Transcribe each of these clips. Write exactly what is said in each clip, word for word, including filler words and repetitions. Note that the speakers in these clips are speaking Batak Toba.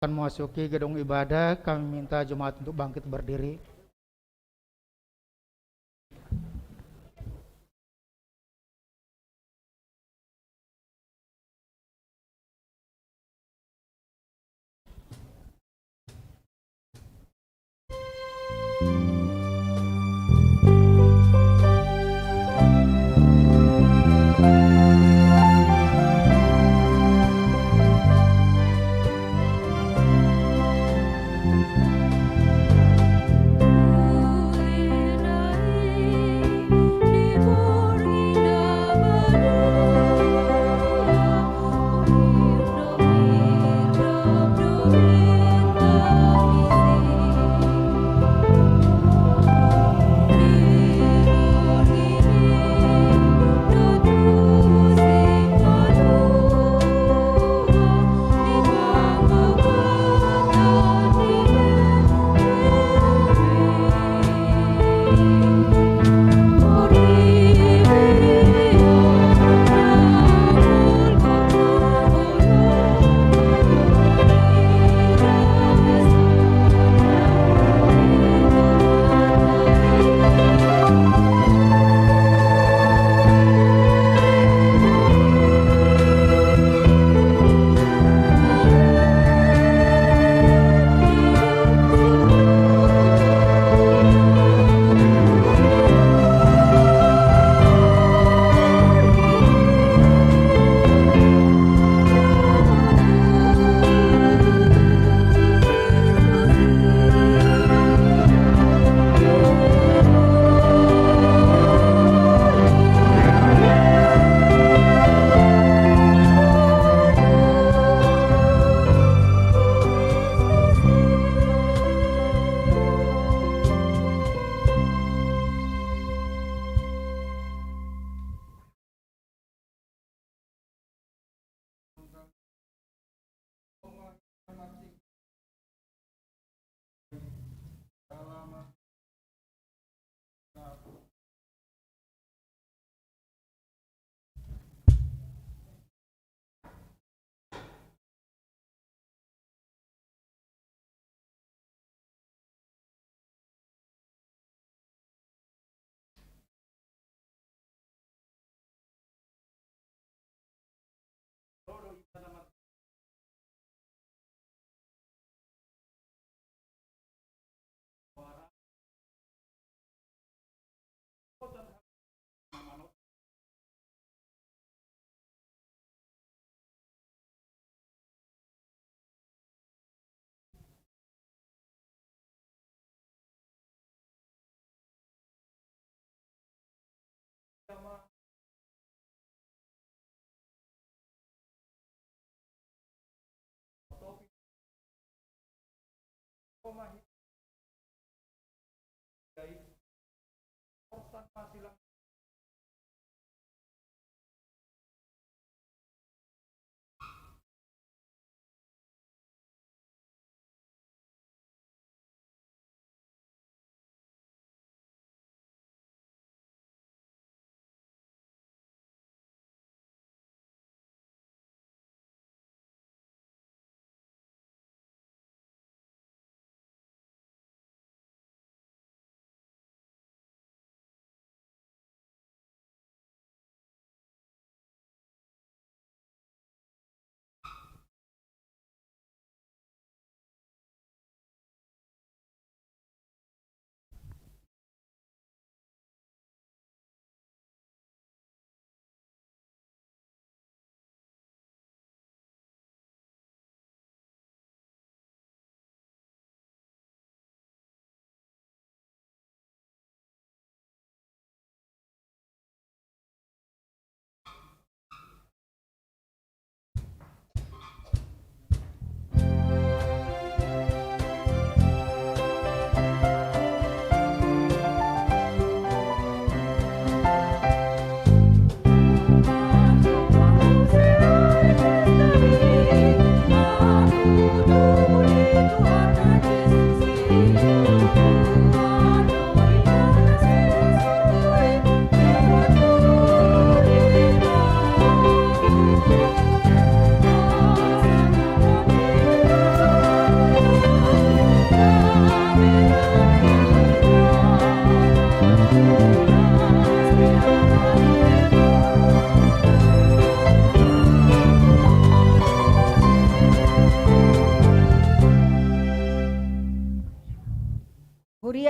Akan memasuki gedung ibadah, kami minta jemaat untuk bangkit berdiri.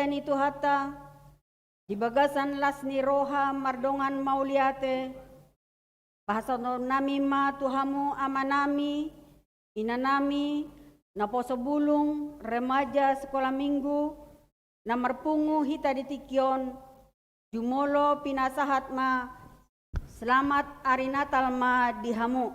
ni Tuhanta, di bagasan las ni roha mardongan mauliate, pasahatonnami ma tu hamu amanami, inanami, naposo bulung, remaja, sekolah minggu, na marpungu hita di tingki on, jumolo pinasahat ma, selamat ari Natal ma di hamu.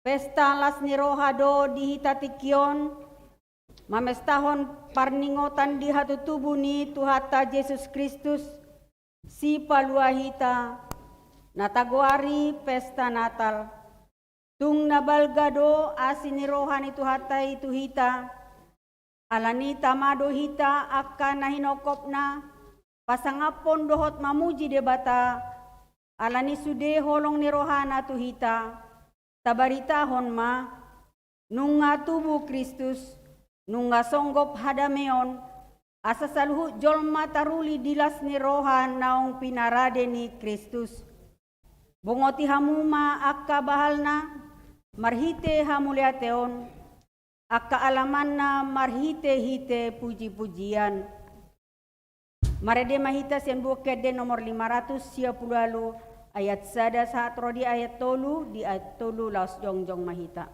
Pesta las ni roha do di hita tingki on, mamestahon parningotan di hatutubu ni Tuhanta Jesus Kristus, Sipalua hita, na tagoari pesta Natal. Tung na balga do asi ni roha ni Tuhanta i tu hita, alani i tama do hita angka na hinongkopna, pasangaphon dohot mamuji Debata, alani sude holong ni rohana tu hita, tabaritahon ma, nunga tubu Kristus, nunga songgop hadameon, asa saluhut jolma taruli di las ni roha naung pinarade ni Kristus. Bongoti hamu ma angka bahalna, marhite hamauliateon, angka alamanna marhitehite pujipujian. Marende ma hita sian Buku Ende nomor lima ratus sia pulu ualu, ayat sada sahat ro di ayat tolu, di ayat tolu laos jongjong ma hita.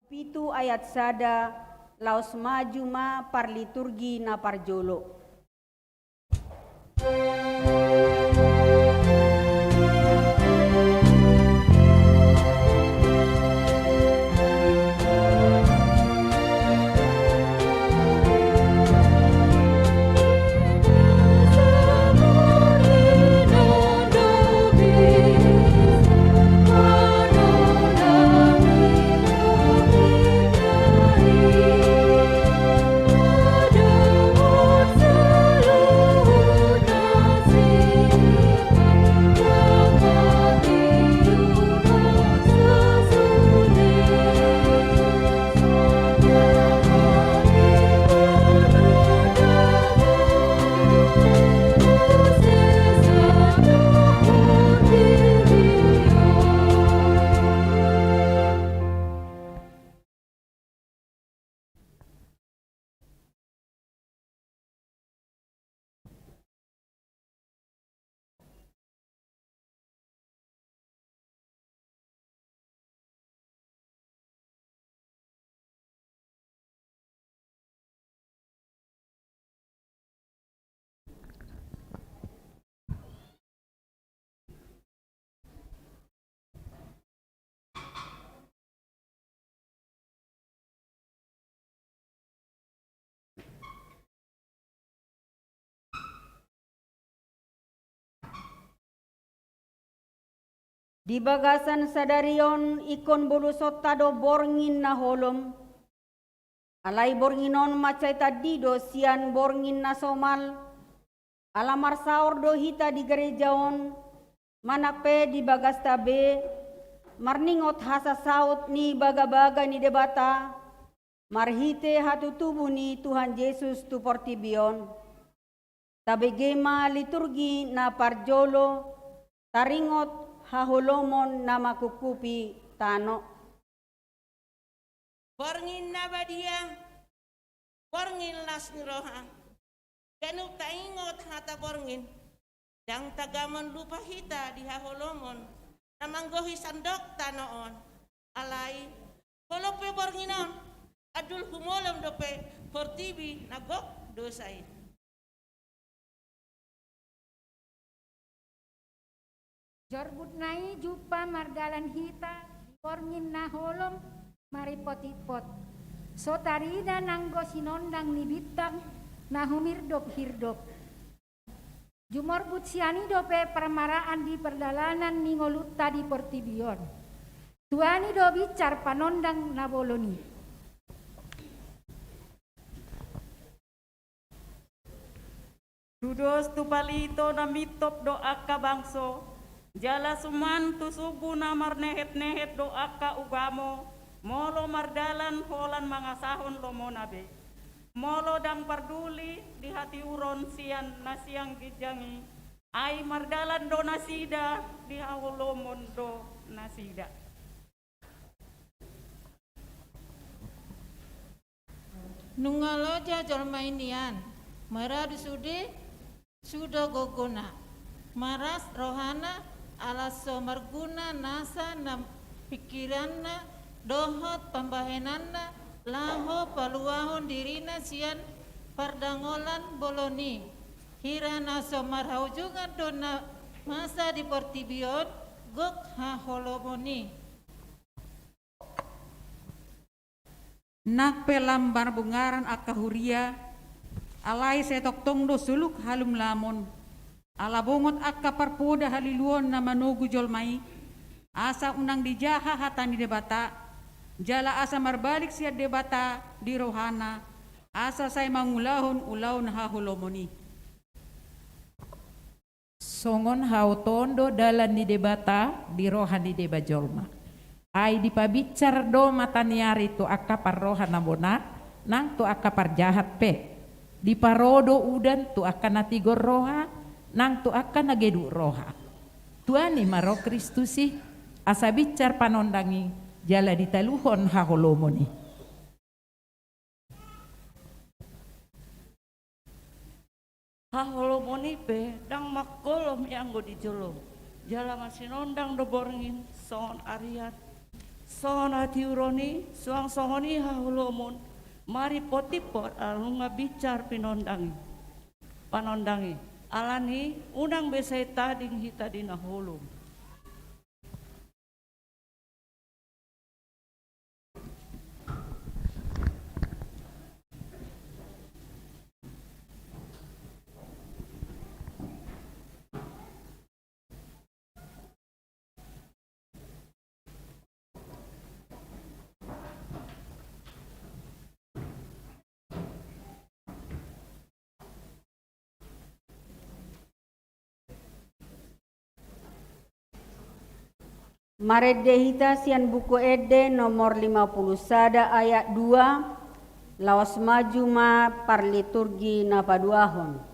Pitu ayat sada, laos maju ma parliturgi na parjolo. Di bagasan sadari on ingkon bolusonta do borngin na holom. Alai borngin on mansai tandi do sian borngin na somal, ala marsaor do hita di gareja on, manang pe di bagasta be, marningot hasasaut ni bagabaga ni Debata, marhite hatutubu ni Tuhan Jesus tu portibi on. Tabege ma liturgi na parjolo, taringot haholomon na mangkuphupi tano. Borngin na badia, borngin las ni roha. Ganup taingot hata borngin, ndang tagamon lupa hita di haholomon na manggohi sandok tano on. Alai, holom pe borngin on, andul humolom dope portibi na gok dosa i. Jorbutna i jumpa mardalan hita di borngin na holom maripotippot. So tarida nanggo sinondang ni bintang na humirdop-hirdop. Jumorbut sian i dope parmaraan di pardalanan ni ngolunta di portibi on. Tuani do binsar panondang na bolon i. Tudos tu palito na mintop do angka bangso, jala suman tu sumbu na marnehet-nehet do angka ugamo, molo mardalan holan mangasahon lomona be. Molo ndang parduli di hatiuron sian na sian ginjang i, ai mardalan do nasida, di haholomon do nasida. Nunga loja jolma i nian, maradu sude suda gogona, maras rohana, ala so marguna nasa na pingkiranna dohot pambahenanna laho paluahon dirina sian pardangolan bolon i. Hira na so marhaujungan do na masa di portibi on, gok haholomon i. Nang pe lam marbungaran angka huria, alai sai tongtong do suluk halumlamon. Ala bongot angka parpoda haliluon na manogu jolma i, asa unang dijaha hata ni Debata, jala asa marbalik sian Debata di rohana, asa sai mangulahon ulaon haholomon i. Songon haotoon do dalan ni Debata di roha ni deba jolma. Ai dipabinsar do mata ni ari tu angka parroha na bona, nang tu angka parjahat pe. Diparo do udan tu angka na tigor roha, nang tu angka na geduk roha. Tuani ma ro Kristus i, asa binsar panondang i, jala ditaluhon haholomon i. Haholomon i pe ndang mangholom i anggo di jolo, jala marsinondang do borngin songon arian, Songon hatiuron i, suang songon i haholomon, maripotimpot ala nunga binsar pinondang i, panondang i. Alani, unang be sai tading hita di na holom. Marende hita sian Buku Ende nomor lima puluh sada ayat dua, laos maju ma parliturgi na paduahon.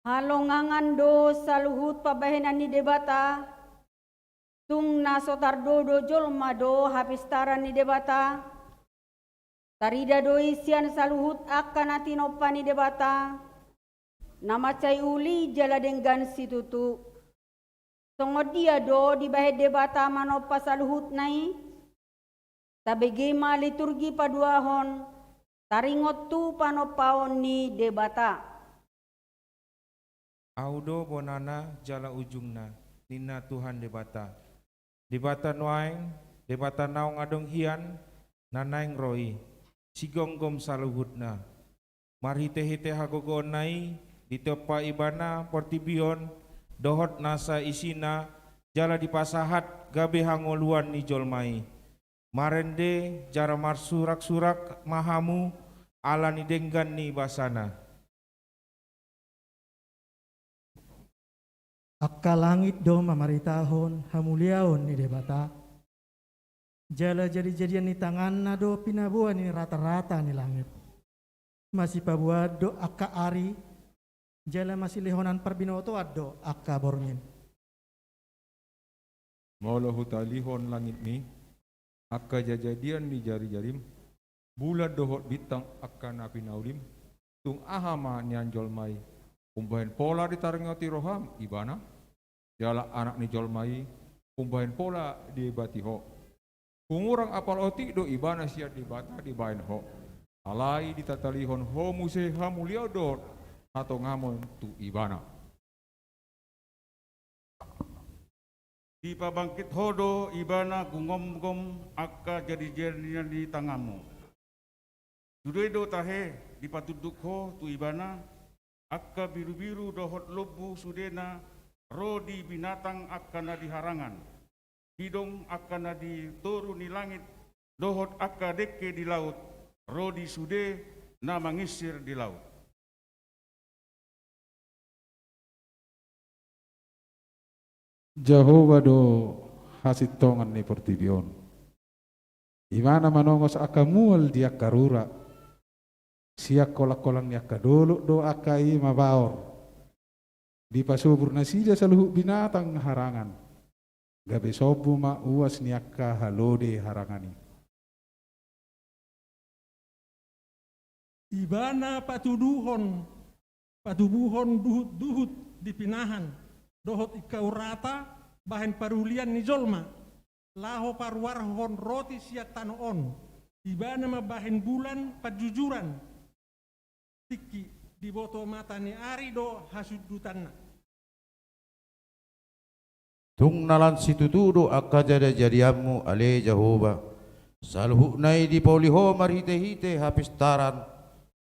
Halongangan do saluhut pambahenan ni Debata, tung na so tardo do jolma do hapistaran ni Debata, tarida do i sian saluhut angka na tinompa ni Debata, na mansai uli jala denggan situtu. Songon dia do dibahen Debata manompa saluhutna i? Tabege ma liturgi paduahon, taringot tu panompaon ni Debata. Ahu do bonana jala ujungna, ninna Tuhan Debata. Debata nuaeng, Debata naung adong hian, na naeng ro i, sigomgom saluhutna. Marhitehite hagogoonna i, ditompa Ibana portibi on, dohot nasa isina, jala dipasahat gabe hangoluan ni jolma i. Marende jala marsuraksurak ma hamu, ala ni denggan ni basana. Angka langit do mamaritahon hamuliaon ni Debata, jala jadijadian ni tanganna do pinaboa ni ratarata ni langit. Masipaboaan do angka ari, jala masilehonan parbinotoan do angka borngin. Molo hutalihon langitmi, angka jadijadian ni jarijarim, bulan dohot bintang angka na pinaulim, tung aha ma nian jolma i? Umbahen pola ditaringoti roham Ibana, jala Anak ni jolma i, umbahen pola diebati ho. Hungurang apala otik do Ibana sian Debata dibahen ho. Alai ditatalihon ho muse hamuliaon dohot hatongamon tu Ibana. Dipabangkit ho do Ibana gumomgom angka jadijadian ni tanganmu. Sude do tahe dipatunduk ho tu Ibana, angka birubiru dohot lombu sudena ro di binatang angka na di harangan, hidong angka na di toru ni langit dohot angka dengke di laut, ro di sude na manginsir di laut. Jahowa do hasintongan ni portibi on. Ibana manongos angka mual di angka rura. Sian holangholang ni angka dolok do angka i mabaor. Dipasobur nasida saluhut binatang harangan. Gabe sombu ma uas ni angka halode harangan i. Ibana patuduhon, patubuhon duhutduhut di pinahan, dohot ingkau rata bahen parulian ni jolma. laho paruarhon roti sian tano on. Ibana mambahen bulan panjujuran. Tingki diboto mata ni ari do hasundutanna. Tung na lan situtu do angka jadajadianmu, ale Jahowa. Saluhutna i dipauli Ho marhitehite hapistaran.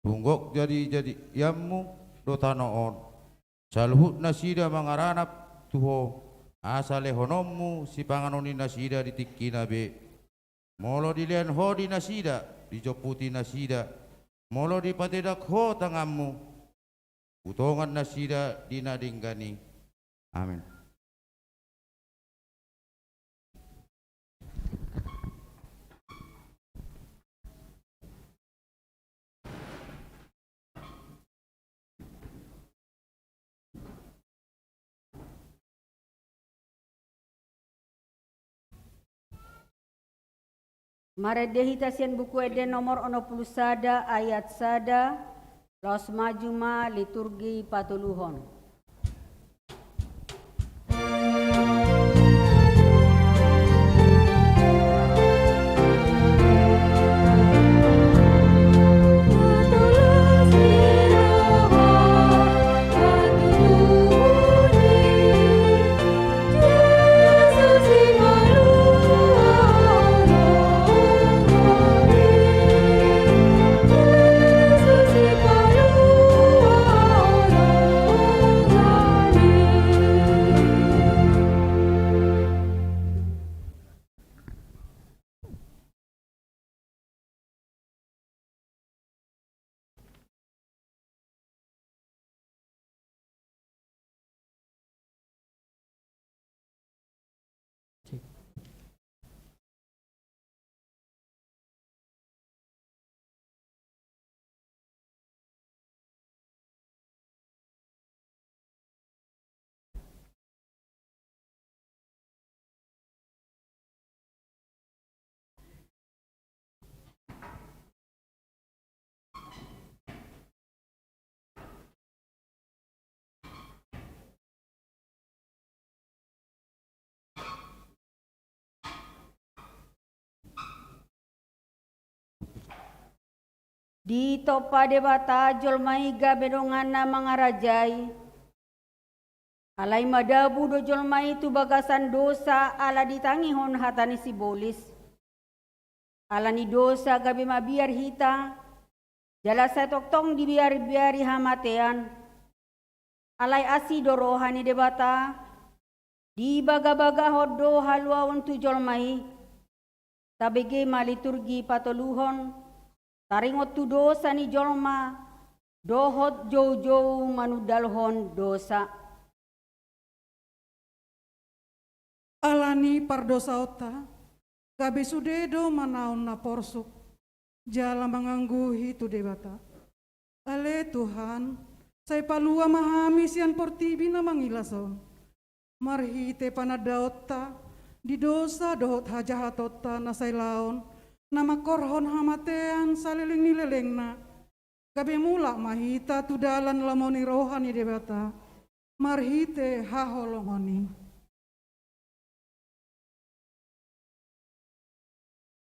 Tung gok jadajadianmu do tano on. Saluhut nasida mangaranap tu Ho, asa lehononmu sipanganon ni nasida di tingkina be. Molo dilean Ho di nasida, dijomputi nasida. Molo dipatedak Ho tanganmu, hutongan nasida di na denggan i. Amin. Marende hita sian Buku Ende nomor onom pulu sada ayat sada, laos maju ma liturgi patoluhon. Ditompa Debata jolma i gabe donganna mangarajai. Alai madabu do jolma i tu bagasan dosa ala ditangihon hata ni sibolis. Ala ni dosa gabe mabiar hita, jala sai tongtong dibiarbiari hamatean. Alai asi do roha ni Debata, dibagabagahon do haluaon tu jolma i. Tabege ma liturgi patoluhon, taringot tu dosa ni jolma, dohot joujou manundalhon dosa. Ala ni pardosaonta, gabe sude do manaon na porsuk, jala mangangguhi tu Debata. Ale Tuhan, sai palua ma hami sian portibi na mangilas on. Marhite panandaonta, di dosa dohot hajahatonta na sai laon, na mangkorhon hamatean saleleng ni lelengna. Gabe mulak ma hita tu dalan lomo ni roha ni Debata, marhite haholongon i.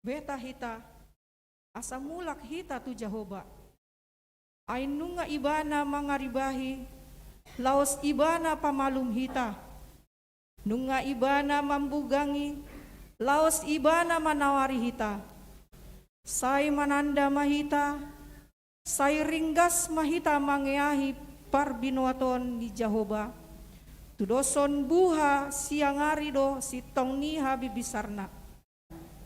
Beta hita, asa mulak hita tu Jahowa. Ai nunga Ibana mangaribahi, laos Ibana pamalum hita. Nunga Ibana mambugangi, laos Ibana manawari hita. Sai mananda ma hita, sai ringgas ma hita mangeahi parbinoaton ni Jahowa. Tudoshon buha siang ari do sintong ni habibisarna.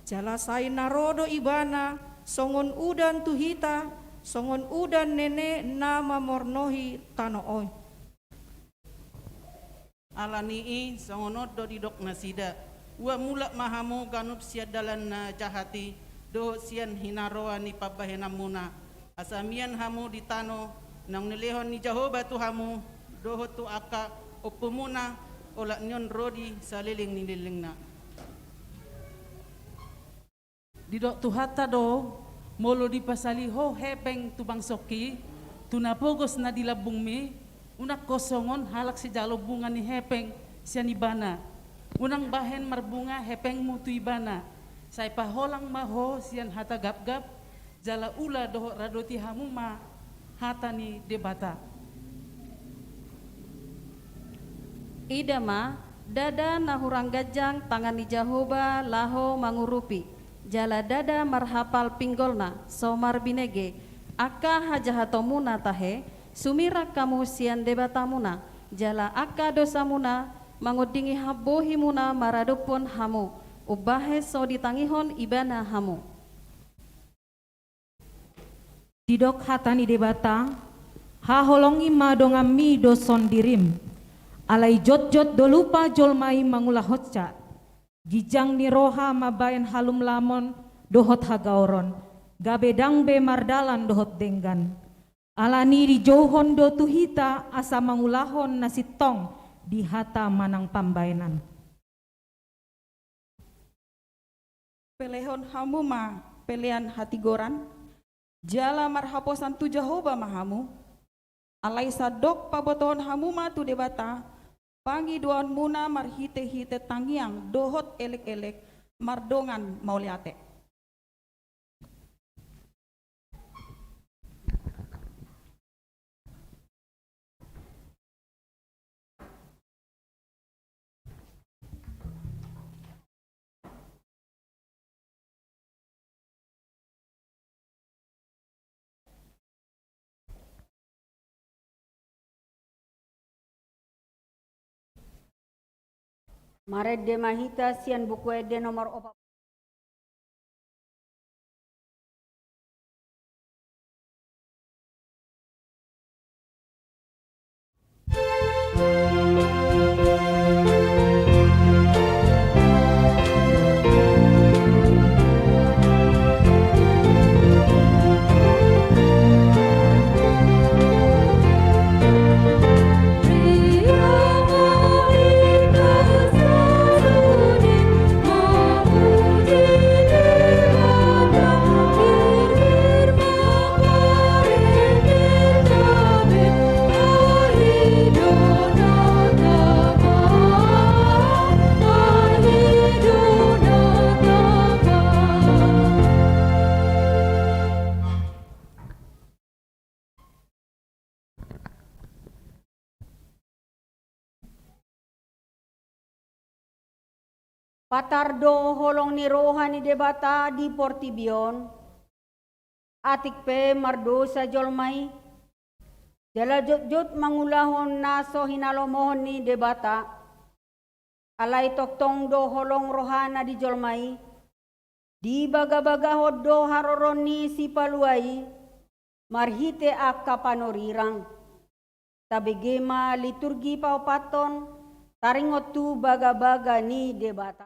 Jala sai na ro do Ibana songon udan tu hita, songon udan nene na mamornohi tano on. Ala ni i songon on do didok nasida: Ua mulak ma hamu ganup sian dalan na jahat i, dohot sian hinaroan ni pambahenanmuna, asa mian hamu di tano naung nilehon ni Jahowa tu hamu, dohot tu angka ompumuna, olat ni on ro di saleleng ni lelengna. Didok Tuhanta do, molo dipasali ho hepeng tu bangsongki, tu na pogos na di lambungmi, unang ho songon halak sijalo bunga ni hepeng sian ibana. Unang bahen marbunga hepengmu tu ibana, sai paholang ma ho sian hata gapgap, jala ula dohot radoti hamu ma hata ni Debata. Ida ma, ndada na hurang ganjang tangan ni Jahowa laho mangurupi, jala ndada marhapal pinggolna so marbinege. Angka hajahatonmuna tahe, sumirak hamu sian Debatamuna, jala angka dosamuna mangondingi hambohimuna maradophon hamu, umbahen so ditangihon ibana hamu. Didok hata ni Debata: Haholongi ma donganmi doson dirim. Alai jotjot do lupa jolma i mangulahonsa. Ginjang ni roha mambahen halumlamon dohot hagaoron, gabe ndang be mardalan dohot denggan. Alani dijouhon do tu hita asa mangulahon na sintong di hata manang pambahenan. Pelehon hamu ma pelean hatigoran, jala marhaposan tu Jahowa ma hamu. Alai sandok pabotohon hamu ma tu Debata pangidoanmuna marhitehite tangiang dohot elekelek mardongan mauliate. Marende ma hita sian Buku Ende nomor opat. Patar do holong ni roha ni Debata di portibi on, atik pe mardosa jolma i, jala jotjot mangulahon na so hinalomohon ni Debata. Alai tongtong do holong rohana di jolma i, dibagabagahon do haroro ni Sipalua i marhite angka panurirang. Tabege ma liturgi paopathon taringot tu bagabaga ni Debata.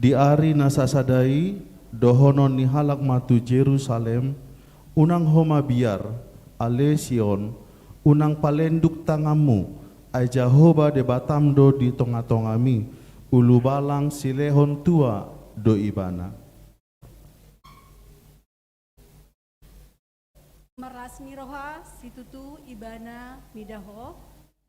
Di ari na sasada i, dohonon ni halak ma tu Jerusalem: Unang ho mabiar, ale Sion, unang palenduk tanganmu, ai Jahowa Debatam do di tongatongami, ulubalang silehon tua do Ibana. Marlas ni roha situtu Ibana mida ho,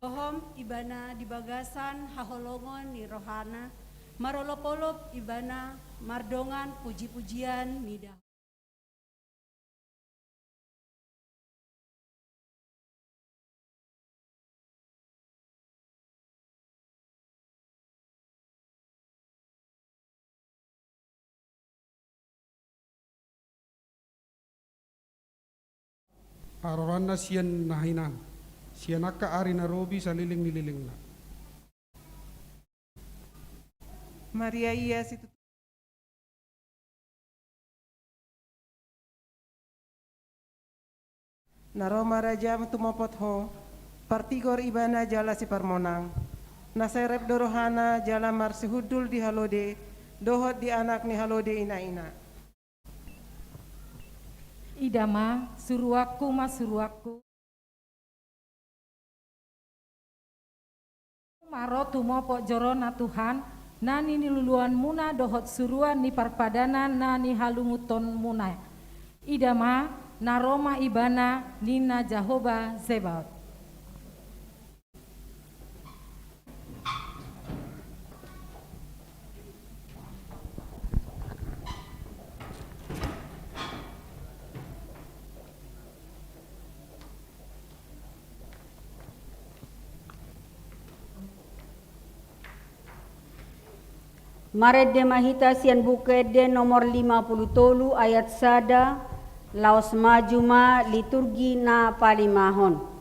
hohom Ibana di bagasan haholongon ni rohana, marolopolop Ibana mardongan pujipujian mida ho. Haroroanna sian na hinan, sian angka ari na robi saleleng ni lelengna. Maria ia situtu. Na ro ma rajam tumopot ho, partigor ibana jala siparmonang. Na serep do rohana jala marsihundul di halode, dohot di anak ni halode ina-ina. Ida ma, suruanku ma suruanku. Ma ro tumopot joro na Tuhan, na niluluanmuna dohot suruan ni parpadanan na nihalungunhonmuna. Ida ma, na ro ma ibana, ninna Jahowa Zebaot. Marende ma hita sian Buku Ende nomor lima pulu tolu ayat sada, laos maju ma liturgi na palimahon.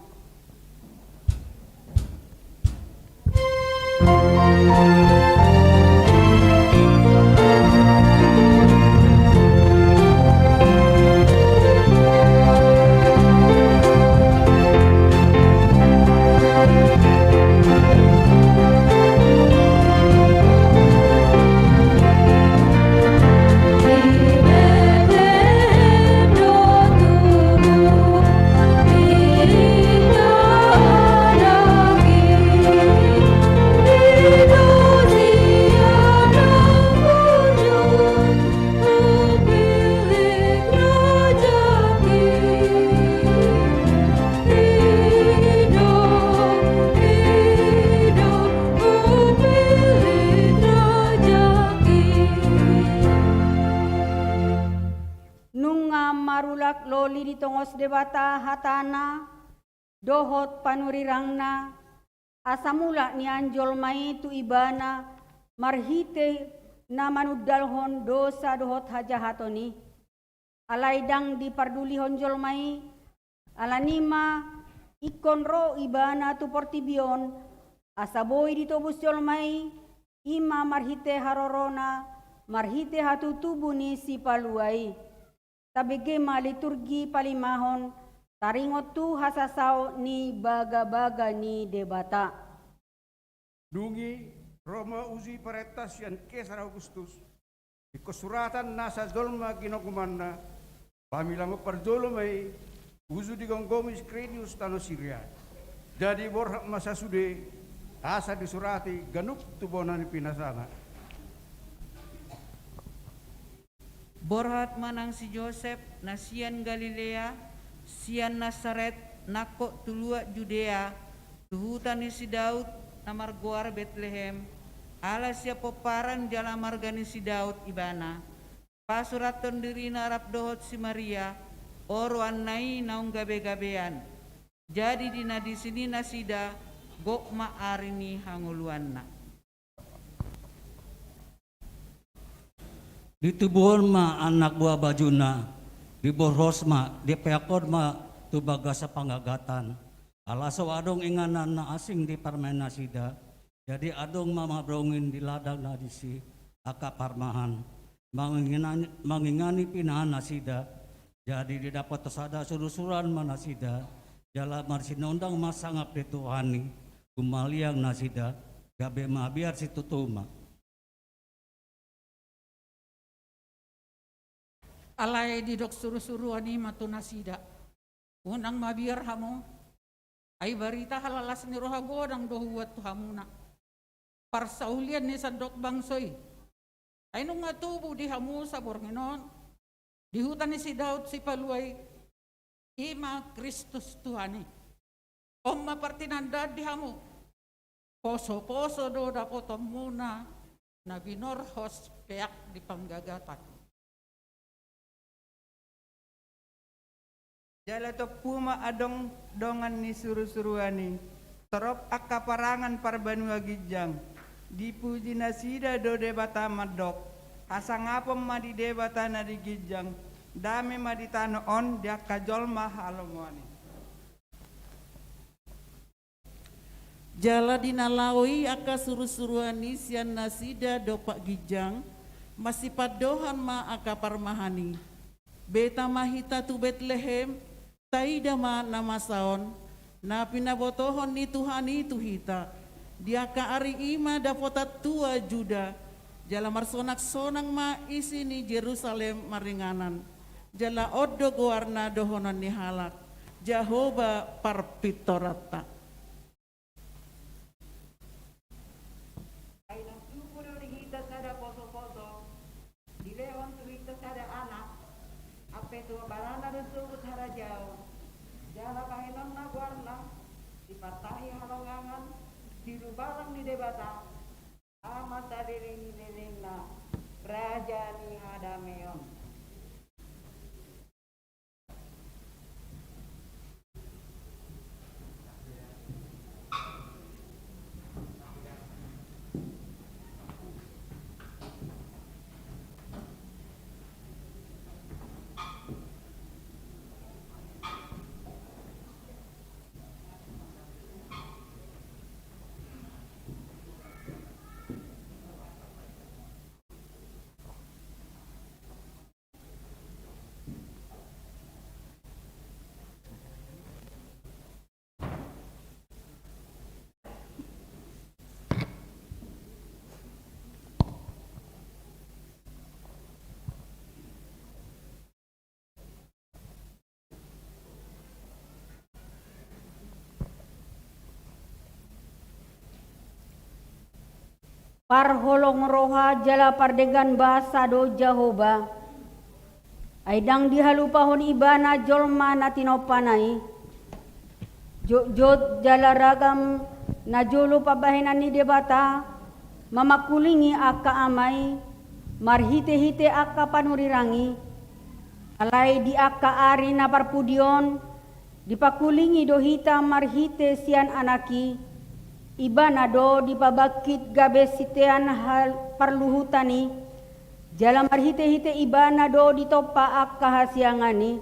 Nunga marulak loli ditongos Debata hatana, dohot panurirangna, asa mulak nian jolma i tu ibana marhite na manundalhon dosa dohot hajahaton i. Alai ndang dipardulihon jolma i, alani ma ingkon ro ibana tu portibi on, asa boi ditobus jolma i, i ma marhite harorona, marhite hatutubu ni Sipalua i. Tabege ma liturgi palimahon, taringot tu hasasaon ni bagabaga ni Debata. Dung i, ro ma uju i parenta sian Kesar Augustus, ingkon suratan nasa jolma ginogumanna, pamilangon parjolo ma i, uju digomgomi Kirenius tano Siria. Jadi borhat ma sasude, asa disurati ganup tu bona ni pinasana. Borhat ma nang si Josep, na sian Galilea, sian Nasaret, nangkok tu luat Judea, tu huta ni si Daud, na margoar Betlehem, ala sian pomparan jala marga ni si Daud ibana. Pasurathon dirina rap dohot si Maria, oroanna i naung gabegabean. Jadi di na disi ni nasida, gok ma ari ni hangoluanna. Ditubuhon ma anak buhabajuna, diborhos ma, dipeakhon ma tu bagasan panggagatan. Ala so adong inganan na asing di parumaen nasida, jadi adong ma mardongin di ladang na disi angka parumaen, mangingani, mangingani pinahan nasida. Jadi didapothon sada surusuruan ma nasida, jala marsinondang ma sangap di Tuhan i, humaliang nasida, gabe mabiar situtu ma. Alai didok surusuruan i ma tu nasida: Unang mabiar hamu, ai barita halalas ni roha godang do hubuat tu hamuna, parsaulian ni sandok bangso i. Ai nunga tubu di hamu saborngin on, di huta ni si Daud Sipalua i, i ma Kristus Tuhan i. On ma partinandaan di hamu: Posoposo do dapotonmuna na binorhos peak di panggagatan. Jala tompu ma adong dongan ni surusuruan i, torop angka parangan parbanua ginjang, dipuji nasida do Debata mandok: Hasangapon ma di Debata na di ginjang, dame ma di tano on di angka jolma halomoan i. Jala di na laho i angka surusuruan i sian nasida dompak ginjang, masipandohan ma angka parmahan i. Beta ma hita tu Betlehem, taida ma na masa on, na pinabotohon ni Tuhan i tu hita. Di angka ari i ma dapotan tua Juda, jala marsonaksonaks ma isi ni Jerusalem maringanan. Jala on do goarna dohonon ni halak, Jahowa parpintoranta. Ai naung tubu do di hita sada posoposo, dilehon tu hita sada anak, ampe tu barana do sogot harajaon, jala bahenonna goarna, Sipartahi Halongangan, Sirubalang ni Debata, Ama saleleng ni lelengna, Raja ni hadameon. Parholong roha jala pardenggan basa do Jahowa. Ai ndang dihalupahon Ibana jolma na tinompana i. Jotjot jala ragam na jolo pambahenan ni Debata mamangkulingi angka ama i marhitehite angka panurirang i. Alai di angka ari na parpudi on, dipangkulingi do hita marhite sian Anak i, Ibana do dipabangkit gabe sitean hal-, parluhutan i, jala marhitehite Ibana do ditompa angka hasiangan i.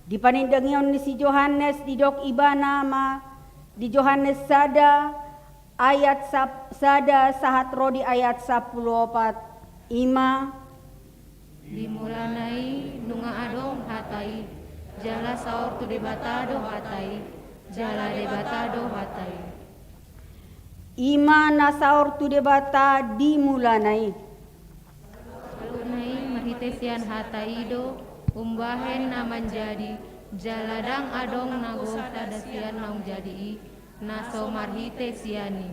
Di panindangion ni si Johannes didok Ibana ma di Johannes sada, ayat sap-, sada sahat ro di ayat sampulu opat, i ma: Di mulana i nunga adong Hata i, jala saor tu Debata do Hata i, jala Debata do Hata i. I ma na saor tu Debata di mulana i. Saluhutna i marhite sian Hata i do umbahen na manjadi, jala ndang adong na gok sada sian naung jadi i, na so marhite sian i.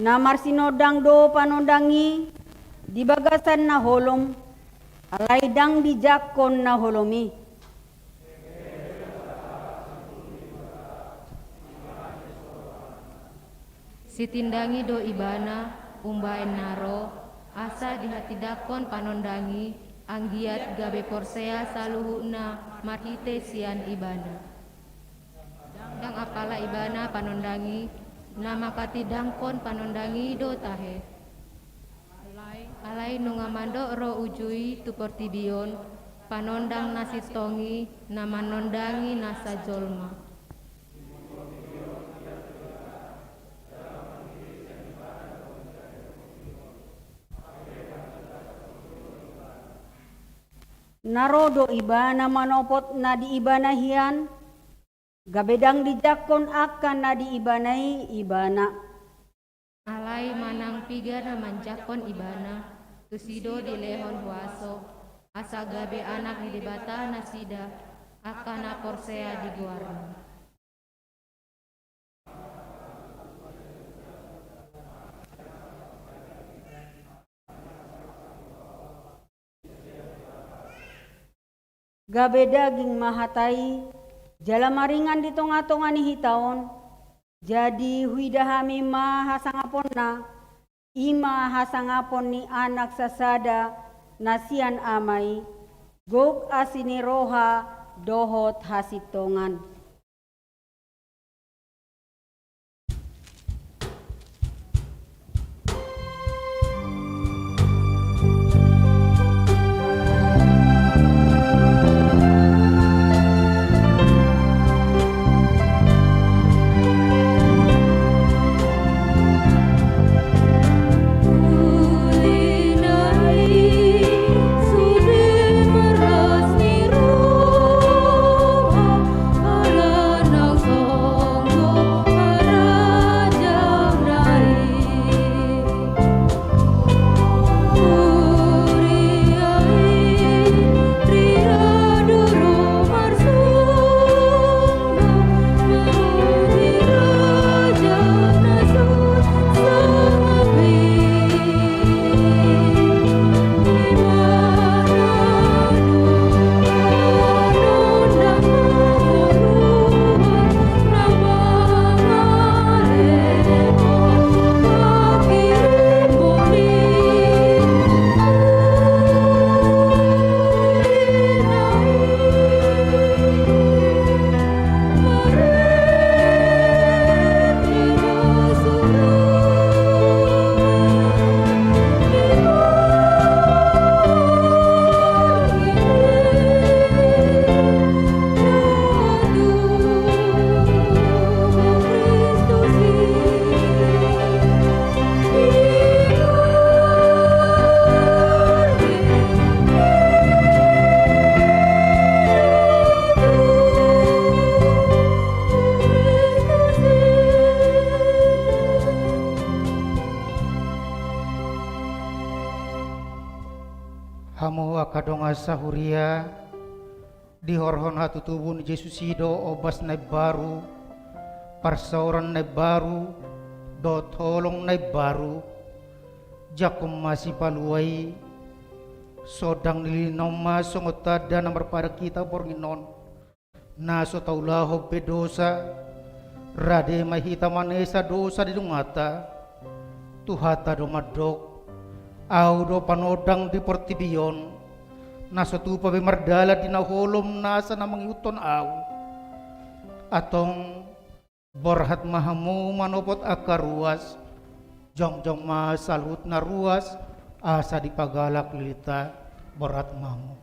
Na marsinondang do panondang i di bagasan na holom, alai ndang dijangkon na holom i. Sitindangi do Ibana umbahen na ro, asa dihatindangkon panondang i, anggiat gabe porsea saluhutna marhite sian Ibana. Ndang apala Ibana panondang i, na manghatindangkon panondang i do tahe. Alai nunga mandok ro uju i tu portibi on, panondang na sintong i, na manondangi nasa jolma. Na ro do Ibana manopot na di Ibana hian, gabe ndang dijangkon angka na di Ibana i Ibana. Alai manang piga na manjangkon Ibana, tusi do dilehon huaso, asa gabe anak ni Debata nasida, angka na porsea di goarna. Gabe daging ma Hata i, jala maringan di tongatonga ni hita on. Jadi huida hami ma hasangaponna, i ma hasangapon ni Anak sasada na sian Ama i, gok asi ni roha dohot hasintongan. Hamu angka dongan sahuria, dihorhon hatutubu ni Jesus i do ombas na imbaru, parsaoran na imbaru, dohot holong na imbaru. Jangkon ma Sipalua i, sondang nilili na on ma songon tanda na marpadan hita borngin on, na so taulahon be dosa, rade ma hita manesa dosa di dunganta. Tuhanta do mandok, Ahu do panondang di portibi on, na so tupa be mardalan di na holom nasa na mangihuthon Ahu. Antong, borhat ma hamu manopot angka ruas, jongjong ma saluhut na ruas, asa dipagalak lilinta. Borhat ma hamu.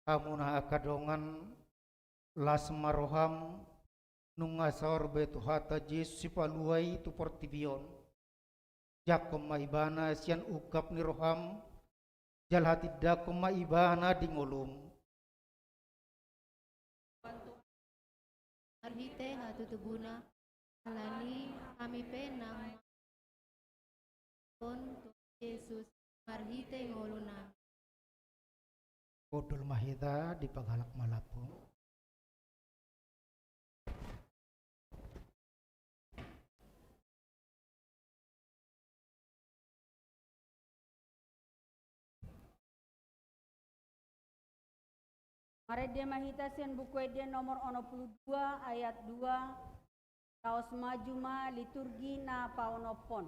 Hamuna angka dongan, Las ma roham, nunga saor be Tuhanta Jesus Sipalua i tu portibi on. Jangkon ma Ibana sian ungkap ni roham, jala hatindangkon ma Ibana di ngolum. Marhite hatutubuna, alani hami pe nang on tu Jesus marhite ngoluna. Hundul ma hita, dipagalak ma lambung. Marende ma hita sian Buku Ende nomor onom pulu dua ayat dua. Laos maju ma liturgi na paonomhon.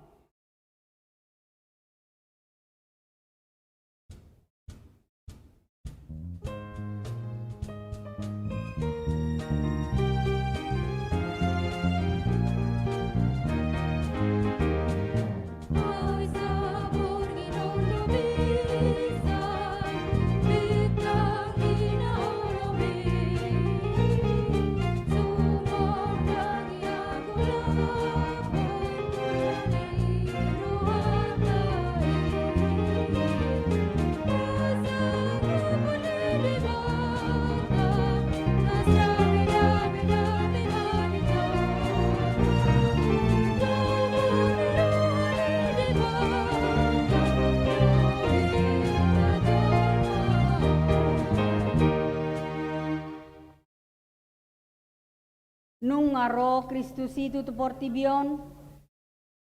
Nunga ro Kristus i tu portibi on,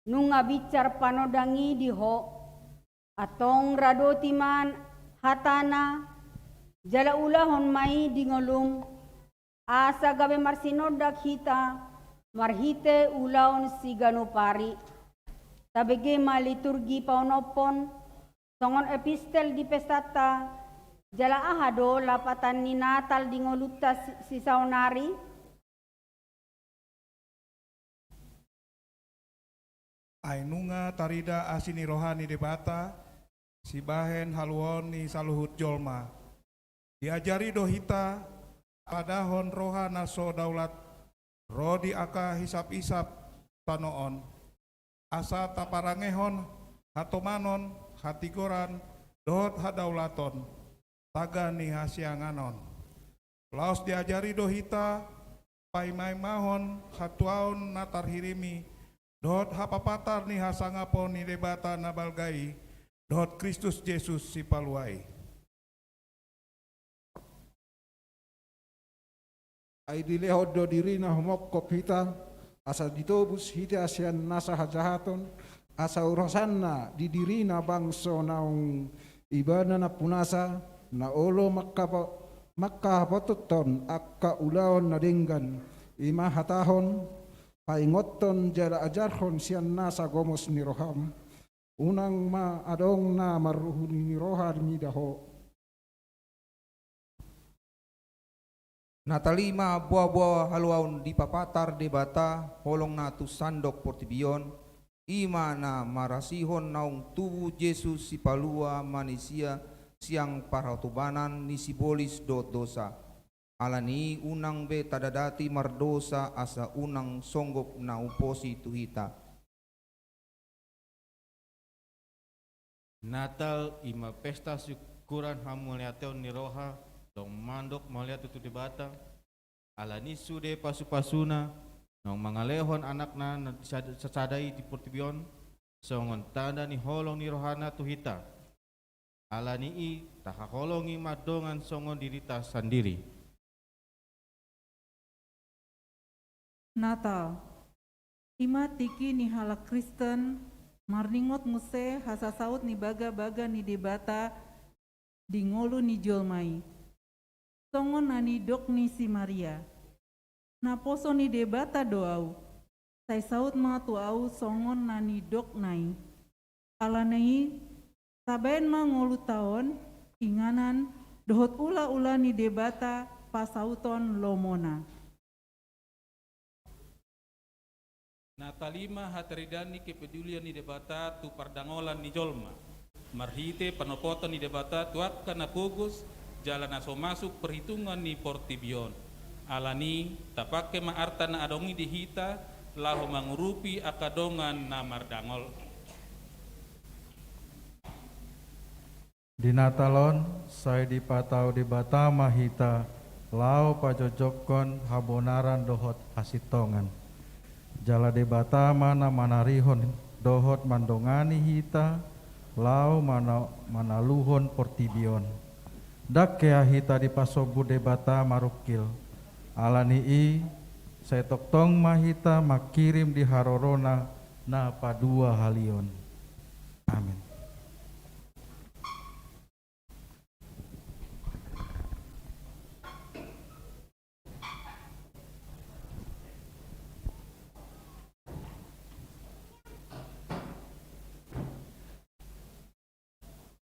nunga binsar panondang i di ho, antong radoti ma hatana, jala ulahon ma i di ngolum, asa gabe marsinondang hita marhite ulaon siganup ari. Tabege ma liturgi paonomhon, songon epistel di pestanta, jala aha do lapatan ni Natal di ngolunta si-, sisaonari? Ai nunga tarida asi ni roha ni Debata, sibahen haluaon ni saluhut jolma. Diajari do hita, padahon roha na so daulat, ro di angka hisap-hisap tano on. Asa taparangehon hatomanon, hatigoran, dohot hadaulaton, taga ni hasianganon. Laos diajari do hita, paimaimahon hatuaon na tarhirimi, dohot hapapatar ni hasangapon ni Debata na balga i, dohot Kristus Jesus Sipalua i. Ai dilehon do dirina humongkop hita, asa ditobus hita sian nasa hajahaton, asa urusanna di dirina bangso naung Ibana nampunasa, na olo mangkapa-, mangkahapotothon angka ulaon na denggan, i ma hatahon, paingothon jala ajarhon sian nasa gomos ni roham, unang ma adong na marruhut ni roha mida ho. Na talima boa-boa haluaon dipapatar Debata holongna tu sandok portibi on, i ma na marasihon naung tubu Jesus Sipalua manisia sian parhotobanan ni sibolis dohot dosa. Alani i unang be tadadati mardosa asa unang songgop na umposi tu hita. Natal i ma pesta syukuran hamauliateon ni roha, tong mandok mauliate tu Debata, alani sude pasu-pasuna, naung mangalehon anakna na sada-, sasada i di portibi on, songon tanda ni holong ni rohana tu hita. Alani i tahaholongi ma dongan songon dirita sandiri. Natal. I ma tingki ni halak Kristen marningot muse hasasaut ni bagabaga ni Debata di ngolu ni jolma i. Songon na nidok ni si Maria. Naposo ni Debata do ahu. Sai saut ma tu ahu songon na nidokna i. Alani i, tabaen ma ngolunta on, inganan, dohot ula-ula ni Debata pasauton lomona. Na talima hataridaan ni kepedulian ni Debata tu pardangolan ni jolma. Marhite panopoton ni Debata tu angka na pogos, jala na so masuk perhitungan ni portibi on. Alani i, tapangke ma arta na adong i di hita, laho mangurupi angka dongan na mardangol. Di Natal on, sai dipatau Debata ma hita, laho pajongjongkon habonaran dohot hasintongan. Jala Debata ma na manarihon dohot mandongani hita, laho mana-, manaluhon portibi on. Ndang hea hita dipasombu Debata marungkil. Alani i, sai tongtong ma hita mangkirim di harorona na paduahalion. Amin.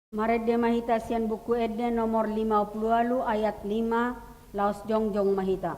Marende ma hita sian Buku Ende nomor lima pulu ualu ayat lima, laos jongjong ma hita.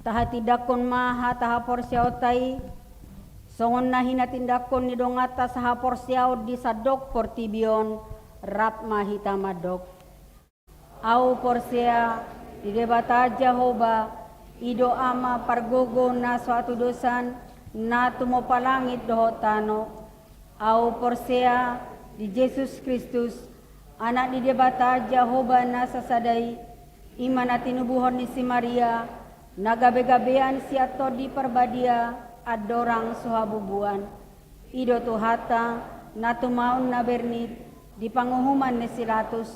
Tahatindangkon ma hata haporseaonta i, songon na hinatindangkon ni donganta sahaporseaon di sandok portibi on, rap ma hita mandok. Ahu porsea di Debata Jahowa, i do Ama pargogo na so hatudosan, na tumompa langit dohot tano. Ahu porsea di Jesus Kristus, Anak ni Debata Jahowa na sasada i, i ma na tinubuhon ni si Maria, na gabegabean sian Tondi Parbadia, andorang so habubuan. I do Tuhanta, na tumaon na bernit, di panguhuman ni si Latus,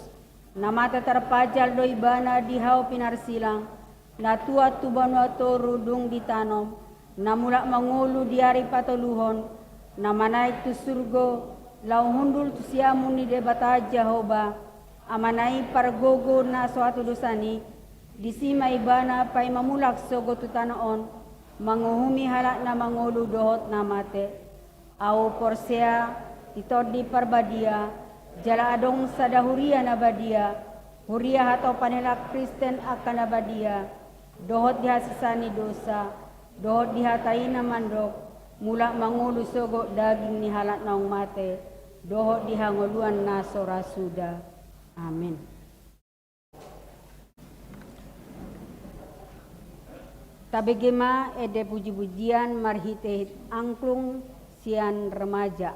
na mate tarpajal do ibana di hau pinarsilang, na tuat tu banua toru dung ditanom, na mulak mangolu di ari patoluhon, na manaek tu surgo, laho hundul tu siamun ni Debata Jahowa, Amana i pargogo na so hatudosan i, disi ma ibana paima mulak sogot tu tano on, manguhumi halak na mangolu dohot na mate. Ahu porsea di Tondi Parbadia, jala adong sada huria na badia, huria hatopan ni halak Kristen angka na badia, dohot di hasesaan ni dosa, dohot di hata i na mandok, mulak mangolu sogot daging ni halak naung mate, dohot di hangoluan na so ra suda. Amin. Tabege ma ende pujipujian marhitehite angklung sian remaja.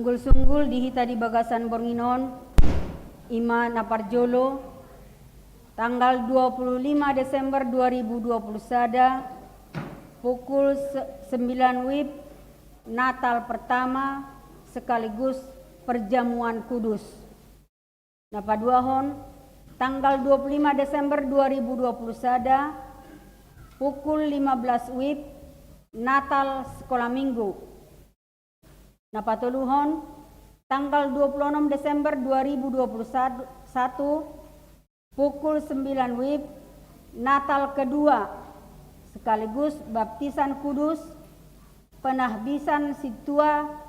Sunggul-sunggul di hita di bagasan borngin on, ima na parjolo, tanggal dua puluh lima Desember dua ribu dua puluh sada, pukul se-, sembilan wib, Natal pertama sekaligus perjamuan kudus. Na paduahon, tanggal dua puluh lima Desember dua ribu dua puluh sada, pukul lima belas wib, Natal sekolah minggu. Na patoluhon, tanggal dua puluh enam Desember dua ribu dua puluh satu, pukul sembilan wib, Natal kedua sekaligus baptisan kudus, penahbisan sintua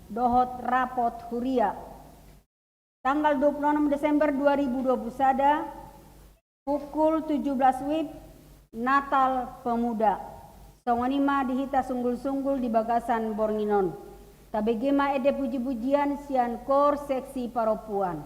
dohot rapot huria. Tanggal dua puluh enam Desember dua ribu dua puluh sada, pukul tujuh belas wib, Natal Pemuda. Songon i ma di hita sunggul-sunggul di bagasan borngin on. Tabege ma ende puji-pujian sian kor seksi parompuan.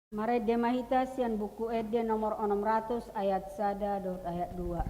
Marende ma hita sian Buku Ende nomor onom ratus ayat sada dohot ayat dua.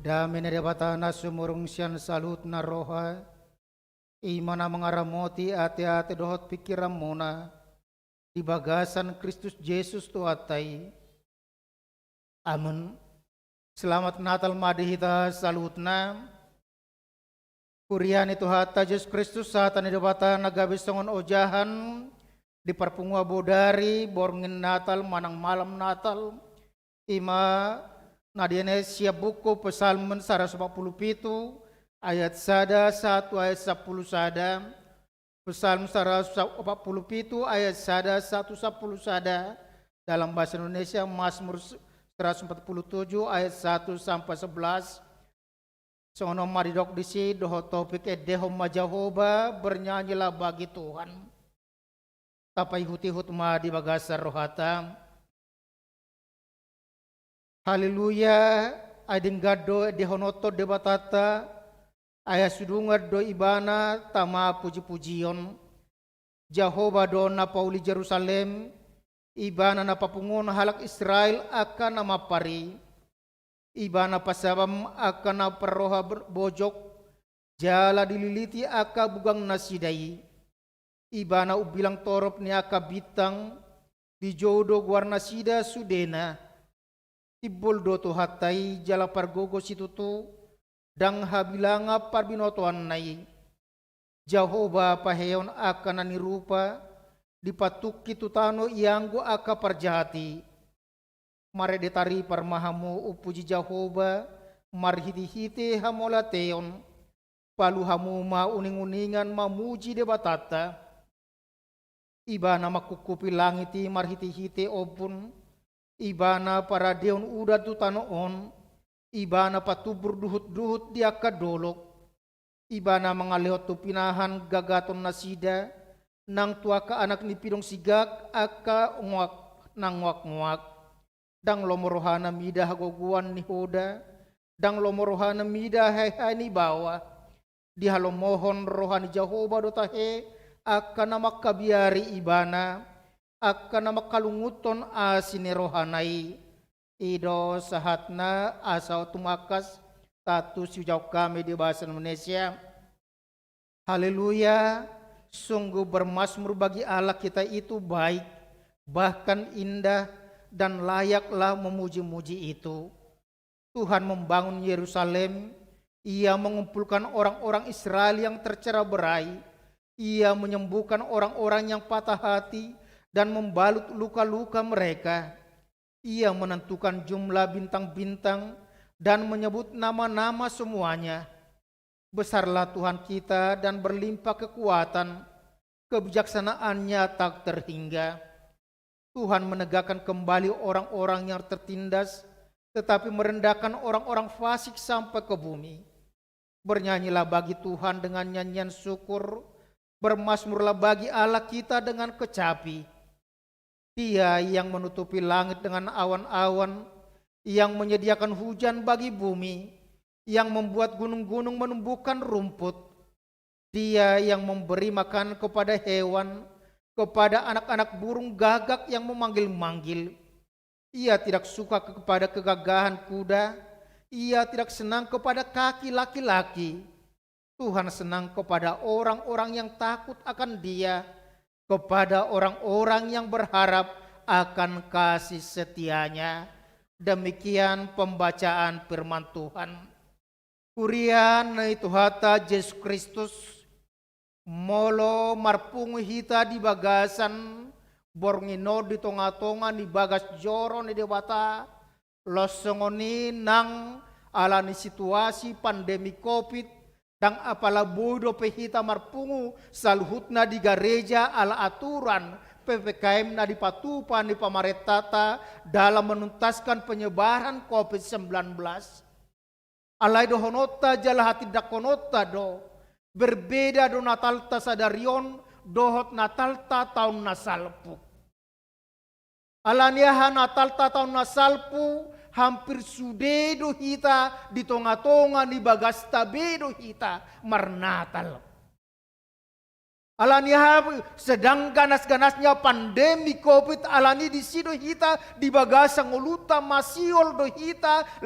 Dame ni Debata na sumurung sian saluhutna roha, i ma na mangaramoti ateate dohot pingkiranmuna di bagasan Kristus Jesus Tuhanta i. Amen. Selamat Natal ma di hita saluhutna. Huria ni Tuhanta Jesus Kristus, hata ni Debata na gabe songon ojahan di parpunguan bodari borngin Natal manang malam Natal, i ma na dienet sian buku Psalmen saratus opat pulu pitu ayat sada sahat tu ayat sampulu sada. Psalm saratus opat pulu pitu ayat sada sahat tu sampulu sada, dalam bahasa Indonesia Mazmur seratus empat puluh tujuh ayat satu sampai sebelas. Songon on ma didok disi, dohot topik endehon ma Jahowa, bernyanyilah bagi Tuhan. Tapaihutihut ma di bagasan rohanta. Haleluya, ai denggan do endehononta Debatanta, ai hasudungan do Ibana tama pujipujion. Jahowa do na pauli Jerusalem, Ibana na papunguhon halak Israel angka na mampar i. Ibana pasabam angka na parroha ber-, bojok, jala dililiti angka bugang nasida i. Ibana umbilang torop ni angka bintang, dijou do goar nasida sudena. Timbul do Tuhanta i jala pargogo situtu, ndang habilangan parbinotoanna i. Jahowa paheheon angka na nirupa, dipatungkil tu tano ianggo angka parjahat i. Marende taripar ma hamu umpuji Jahowa marhitehite hamauliateon. Palu hamu ma uninguningan mamuji Debatanta. Ibana mangkuphupi langit i marhitehite ombun. Ibana paradehon udan tu tano on. Ibana patumbur duhutduhut di angka dolok. Ibana mangalehon tu pinahan gagaton nasida, nang tu angka anak ni pidong sigak angka ngoak, nang ngoakngoak. Ndang lomo rohana mida hagogoan ni hoda, ndang lomo rohana mida haehae ni baoa. Dihalomohon roha ni Jahowa do tahe angka na mangkabiari ibana, angka na mangkalungunhon asi ni rohana i. I do sahatna asa tumangkas, tantu siujauhon hami di bahasa Indonesia. Haleluya, sungguh bermazmur bagi Allah kita itu baik, bahkan indah, dan layaklah memuji-muji itu. Tuhan membangun Yerusalem, Ia mengumpulkan orang-orang Israel yang tercerai-berai, Ia menyembuhkan orang-orang yang patah hati dan membalut luka-luka mereka. Ia menentukan jumlah bintang-bintang dan menyebut nama-nama semuanya. Besarlah Tuhan kita dan berlimpah kekuatan, kebijaksanaan-Nya tak terhingga. Tuhan menegakkan kembali orang-orang yang tertindas, tetapi merendahkan orang-orang fasik sampai ke bumi. Bernyanyilah bagi Tuhan dengan nyanyian syukur, bermazmurlah bagi Allah kita dengan kecapi. Dia yang menutupi langit dengan awan-awan, yang menyediakan hujan bagi bumi, yang membuat gunung-gunung menumbuhkan rumput. Dia yang memberi makan kepada hewan, kepada anak-anak burung gagak yang memanggil-manggil. Ia tidak suka kepada kegagahan kuda, Ia tidak senang kepada kaki laki-laki. Tuhan senang kepada orang-orang yang takut akan Dia, kepada orang-orang yang berharap akan kasih setia-Nya. Demikian pembacaan firman Tuhan. Huria ni Tuhanta Jesus Kristus, molo marpungu hita di bagasan borngin on di tonga-tonga ni bagas joro ni Debata, los songon i nang ala ni situasi pandemi covid, ndang apala boi dope hita marpungu saluhutna di gareja ala aturan P P K M na dipatupa ni pamarentanta dalam menuntaskan penyebaran covid sembilan belas. Alai dohononta jala hatindangkononta do, berbeda do Natalta sadari on dohot Natalta taon na salpu. Ala ni aha Natalta taon na salpu, hampir sude do hita di tonga-tonga ni bagasta be do hita marnatal. Ala ni aha sedang ganas-ganasnya pandemi covid, ala ni disi do hita di bagasan ngolunta, masiol do hita,